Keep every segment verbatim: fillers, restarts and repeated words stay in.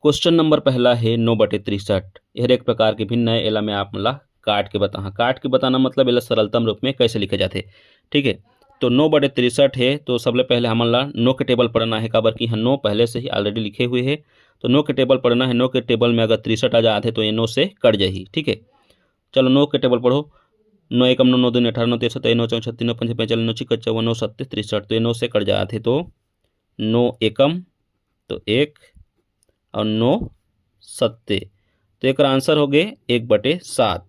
Question number पहला है नौ बटे तिरसठ। यह एक प्रकार के भिन्न है, एला मैं आप मन ला काट के बताहा। काट के बताना मतलब एला सरलतम रूप में कैसे लिखे जाथे, ठीक है। तो नौ बटे तिरसठ है, तो सबले पहले हमन ला नौ के टेबल पढ़ना है, काबर कि यहाँ नौ पहले से ही ऑलरेडी लिखे हुए है। तो नौ के टेबल पढ़ना है, नौ के टेबल में अगर तिरसठ आ जाथे तो ये नौ से कट जाही, ठीक है। चलो, नौ के टेबल पढ़ो। नौ एकम नौ, नौ दूनी अठारह, नौ तिया सत्ताईस, नौ चौक छत्तीस, नौ पंचे पैंतालीस, नौ छिक्का चौवन, नौ सत्ते तिरसठ, तो ये नौ से कट जाथे, तो नौ एकम तो एक और नौ सत्ते, तो एक आंसर हो गए एक बटे सात।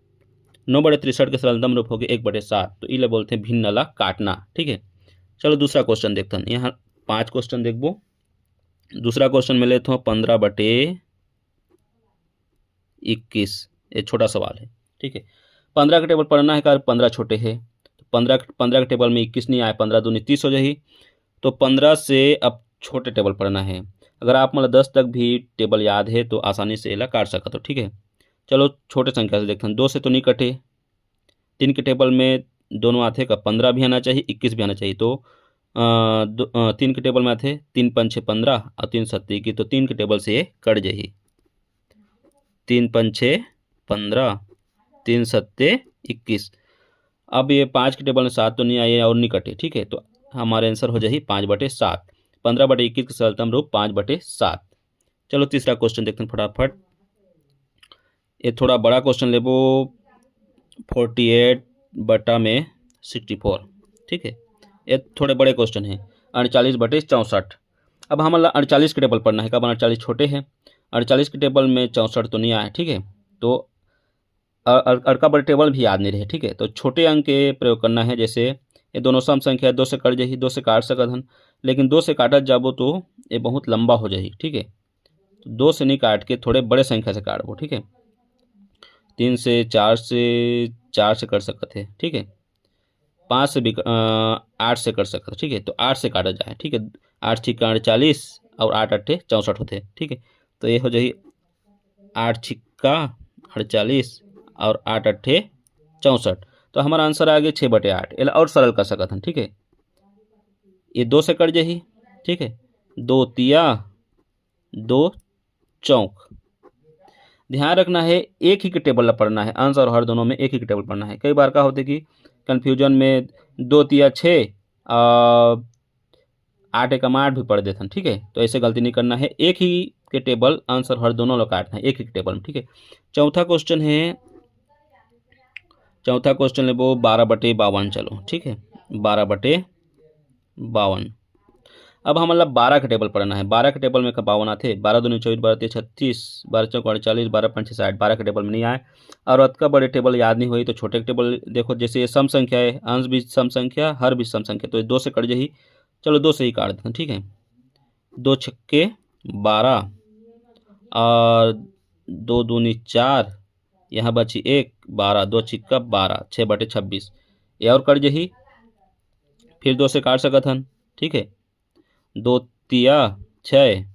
नौ बटे तिरसठ के सरलतम रूप हो गए एक बटे सात, तो इला बोलते हैं भिन्न ला काटना, ठीक है। चलो, दूसरा क्वेश्चन देखते हैं। यहाँ पांच क्वेश्चन देखबो। दूसरा क्वेश्चन में लेते हो पन्द्रह बटे इक्कीस, ये छोटा सवाल है, ठीक है। पन्द्रह के टेबल पढ़ना है, कारण पन्द्रह छोटे है, तो पन्द्रह, पन्द्रह के टेबल में इक्कीस नहीं आए, पन्द्रह दूनी तीस हो जाही। तो पन्द्रह से अब छोटे टेबल पढ़ना है। अगर आप मतलब दस तक भी टेबल याद है तो आसानी से एला काट सकत हो, ठीक है। चलो, छोटे संख्या से देखते हैं। दो से तो नहीं कटे, तीन के टेबल में दोनों आथे का, पन्द्रह भी आना चाहिए, इक्कीस भी आना चाहिए। तो अ, दो, अ, तीन के टेबल में आथे, तीन पंचे पन्द्रह और तीन सत्ते इक्कीस, तो तीन के टेबल से ये कट जाही। तीन पंचे पन्द्रह, तीन सत्ते इक्कीस। अब ये पाँच के टेबल में सात तो नहीं आए और नहीं कटे, ठीक है। तो हमारे आंसर हो जाही पाँच बटे सात। पन्द्रह बटे इक्कीस के सरलतम रूप पाँच बटे सात। चलो, तीसरा क्वेश्चन देखते हैं फटाफट। ये थोड़ा बड़ा क्वेश्चन लेबो, फोर्टी एट बटा में सिक्सटी फोर, ठीक है। ये थोड़े बड़े क्वेश्चन है, अड़तालीस बटे चौंसठ। अब हमन ला अड़तालीस के टेबल पढ़ना है, काबर अड़तालीस छोटे है, अड़तालीस के टेबल में चौंसठ तो नहीं आए, ठीक है। तो अ-, अ-, अड़का बड़े टेबल भी याद नहीं रहे, ठीक है। तो छोटे अंक के प्रयोग करना है, जैसे ये दोनों सम संख्या, दो से कट जाही, दो से काट सकत हन, लेकिन दो से काटत जाबो तो ये बहुत लंबा हो जाही, ठीक है। तो दो से नहीं काट के थोड़े बड़े संख्या से काटबो, ठीक है। तीन से, चार से, चार से कट सकत है, ठीक है। पाँच से भी क-, अ, आठ से कट सकत है, ठीक है। तो आठ से काटा जाए, ठीक है। आठ छिक्का अड़तालीस और आठ अट्ठे चौंसठ होते, ठीक है। तो ये हो जाही आठ छिक्का अड़तालीस और आठ अट्ठे चौंसठ। तो हमारा आंसर आ गया छः बटे आठ। एला और सरल कर सकत हन, ठीक है। ये दो से कट जाही, ठीक है। दो तिया दो चौक। ध्यान रखना है, एक ही के टेबल ला पढ़ना है, अंश और हर दोनों में एक ही के टेबल पढ़ना है। कई बार का होते कि कन्फ्यूजन में दो तिया छः, आ, आठ एकम आठ भी पढ़ देथन, ठीक है। तो ऐसे गलती नहीं करना है, एक ही के टेबल अंश और हर दोनों ला काटना है एक ही के टेबल में, ठीक है। चौथा क्वेश्चन है, चौथा क्वेश्चन लेबो बारह बटे बावन। चलो, ठीक है, बारह बटे बावन। अब हमन ला बारह के टेबल पढ़ना है। बारह के टेबल में का बावन आथे, बारह दूनी चौबीस, बारह तिया छत्तीस, बारह चौक अड़तालीस, बारह पंचे साठ, बारह के टेबल में नहीं आए। और अतका बड़े टेबल याद नहीं होई तो छोटे के टेबल देखो, जैसे ये सम संख्या है, अंश भी सम संख्या, हर भी सम संख्या, तो ये दो से कट जाही। चलो, दो से ही काट देते हैं, ठीक है। दो छक्के बारह और दो दूनी चार, यहाँ बची एक, बारह, दो छिक्का बारह, छः बटे छब्बीस। ये और कट जाही, फिर दो से काट सकत हन, ठीक है। दो तिया छः,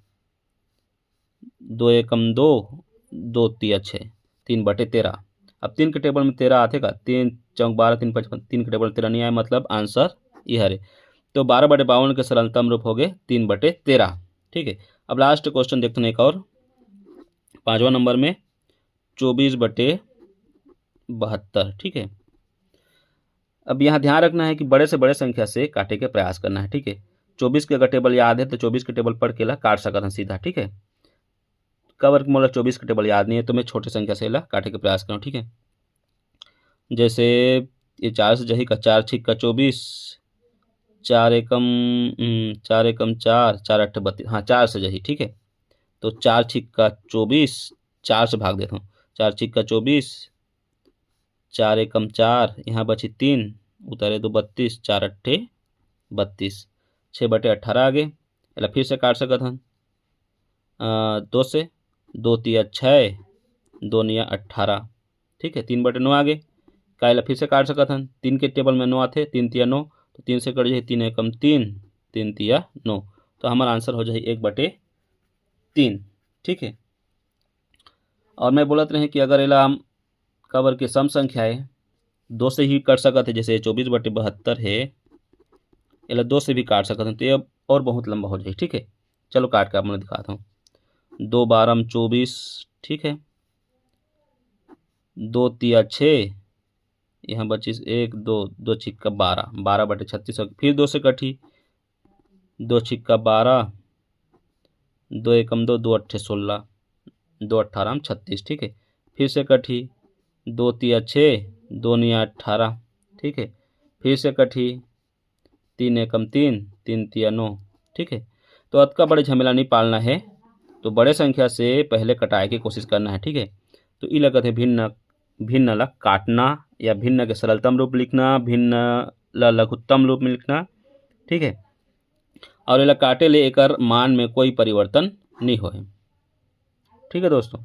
दो एकम दो, दो तिया छः, तीन बटे तेरह। अब तीन के टेबल में तेरह आथे का, तीन चौक बारह, तीन पचपन, तीन के टेबल में तेरह नहीं आए, मतलब आंसर ये हरे। तो बारह बटे बावन के सरलतम रूप हो गए तीन बटे तेरह, ठीक है। अब लास्ट क्वेश्चन देखते हैं एक और, पाँचवा नंबर में चौबीस बटे बहत्तर, ठीक है। अब यहाँ ध्यान रखना है कि बड़े से बड़े संख्या से काटे के प्रयास करना है, ठीक है। चौबीस के अगर टेबल याद है तो चौबीस के टेबल पढ़ के ला काट सकत हन सीधा, ठीक है। काबर कि मोला चौबीस के टेबल याद नहीं है, तो मैं छोटे संख्या से ला काटे के प्रयास करूँ, ठीक है। जैसे ये चार से जाही का, चार छिक्का चौबीस, चार एकम, हम्म, चार एकम चार, चार अट्ठे बत्तीस, हाँ, चार से जाही, ठीक है। तो चार छिक्का चौबीस, चार से भाग देता हूँ, चार छिक्का चौबीस, चार एकम चार, यहाँ बची तीन, उतारे दो बत्तीस, चार अट्ठे बत्तीस, छः बटे अट्ठारह आ गए। एला फिर से काट सकत हन, अ, दो से, दो तिया छः, दो निया अट्ठारह, ठीक है, तीन बटे नौ आ गए। का एला फिर से काट सकत हन, तीन के टेबल में नौ आथे, तीन तिया नौ, तो तीन से कट जाही, तीन एकम तीन, तीन तिया नौ, तो हमारा आंसर हो जाही एक बटे तीन, ठीक है। और मैं बोलत रहे कि अगर एला हम, काबर के सम संख्या है, दो से ही कट सकत है, जैसे चौबीस बटे बहत्तर है, एला दो से भी काट सकत है, तो ये और बहुत लंबा हो जाए, ठीक है। चलो, काट के आप मन दिखाता हूँ। दो बारह चौबीस, ठीक है, दो तिया छः, यहाँ बचिस एक, दो, दो छिक्का बारह, बारह बटे छत्तीस हो, फिर दो से कटही, दो छिक्का बारह, दो एकम दो, दो अट्ठे सोलह, दो अट्ठारह छत्तीस, ठीक है। फिर से कटही, दो तिया छः, दो निया अट्ठारह, ठीक है। फिर से कटही, तीन एकम तीन, तीन तिया नौ, ठीक है। तो अतका बड़े झमेला नहीं पालना है, तो बड़े संख्या से पहले कटाए के कोशिश करना है, ठीक है। तो ई लगत है भिन्न, भिन्न ला काटना या भिन्न के सरलतम रूप लिखना, भिन्न ला लघुत्तम रूप में लिखना, ठीक है। और एला काटे ले एकर मान में कोई परिवर्तन नहीं होए, ठीक है दोस्तों।